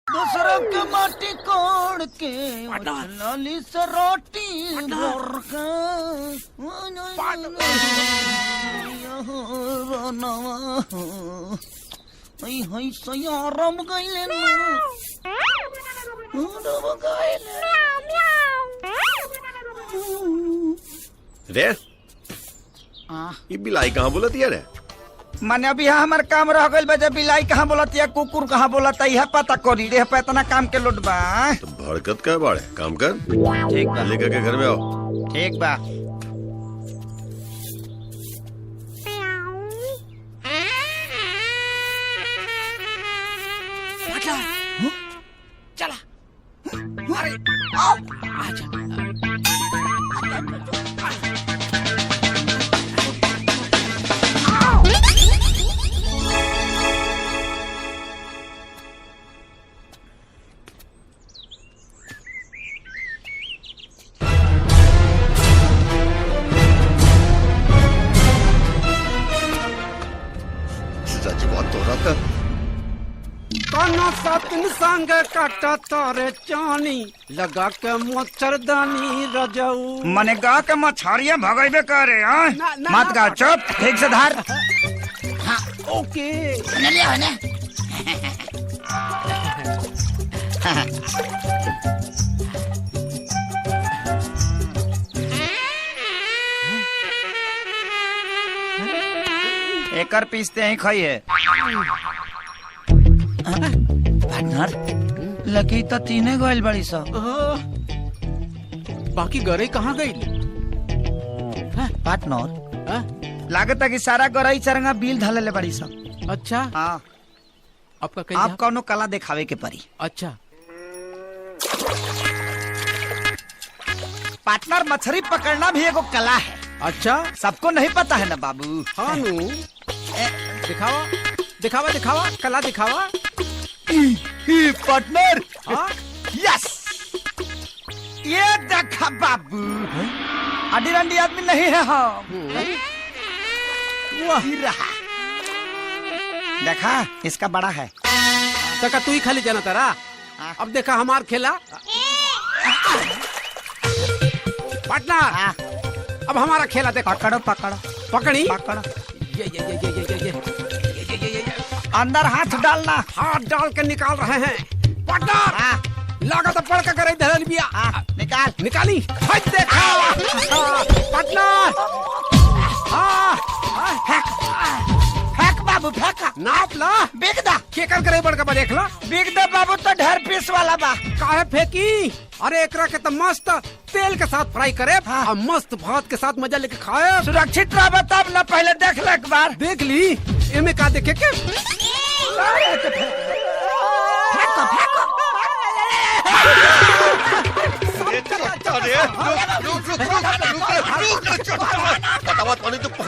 दूसरों के माटी कोड़ के लाली से रोटी भर के हई सयारम गइले न रम गइले। रे, ये बिलाई कहाँ बोलती है रे? माने अभी यहाँ हमार काम रह गइल बा, जब बिलाई कहाँ बोलत या कुकुर कहाँ बोलत यह पता करी रे पे इतना काम के लोड बा। तो भड़कत का बाड़े, काम कर। ठीक बा। लेकर के घर में आओ। ठीक बा। चला। अरे आजा। सच बात तो रहा था। काना सातन संग काटा तारे चानी लगा के मच्छरदानी रजऊ। मने गा के मछरिया भगैबे करे हाँ? ना, ना, मत गा, ना। चुप, ठीक से धार। ओके। एकर पीसते ही खाई है पार्टनर, लकी तो तीने गइल बड़ी सा। बाकी गरे कहाँ गई? पार्टनर, लागत कि सारा गरई चरंगा बिल धलेले बड़ी सा। अच्छा। हाँ। आपका कहीं आप कौनो कला दिखावे के परी। अच्छा। पार्टनर, मछली पकड़ना भी एगो कला है। अच्छा। सबको नहीं पता है ना बाबू। हाँ नु, दिखावा दिखावा दिखावा, कला दिखावा। पार्टनर। हाँ? यस, ये देखा बाबू, अडी रंडी आदमी नहीं है हम। वाह। ये रहा, देखा इसका बड़ा है। तका तू ही खाली जाना तारा। अब देखा हमार खेला पार्टनर। हाँ। अब हमारा खेला देखो। पकड़ो पकड़ो। पकड़ी। पकड़ो। ये ये ये ये ये ये ये ये ये ये ये। अंदर हाथ डालना। हाथ डाल के निकाल रहे हैं पार्टनर। हाँ। लागत पड़ के करे धरल बिया। हाँ, निकाल। निकाली। हट देखा पार्टनर। हाँ। फेंक फेंक बाबू फेंक। नाप ला। बिक दा। केकर करे बड़का बा देख ला। बिक दा बाबू, तो ढेर पीस वाला बा। काहे फेंकी? अरे एकरा के तो मस्त तेल के साथ फ्राई करे। हाँ। और मस्त भात के साथ मजा लेके खाए। सुरक्षित रह तब ना, पहले देख ले एक बार। देख ली, एमे का देखे के? फेंको फेंको। अरे रुक रुक रुक रुक रुक रुक, बतावा तो नहीं तो।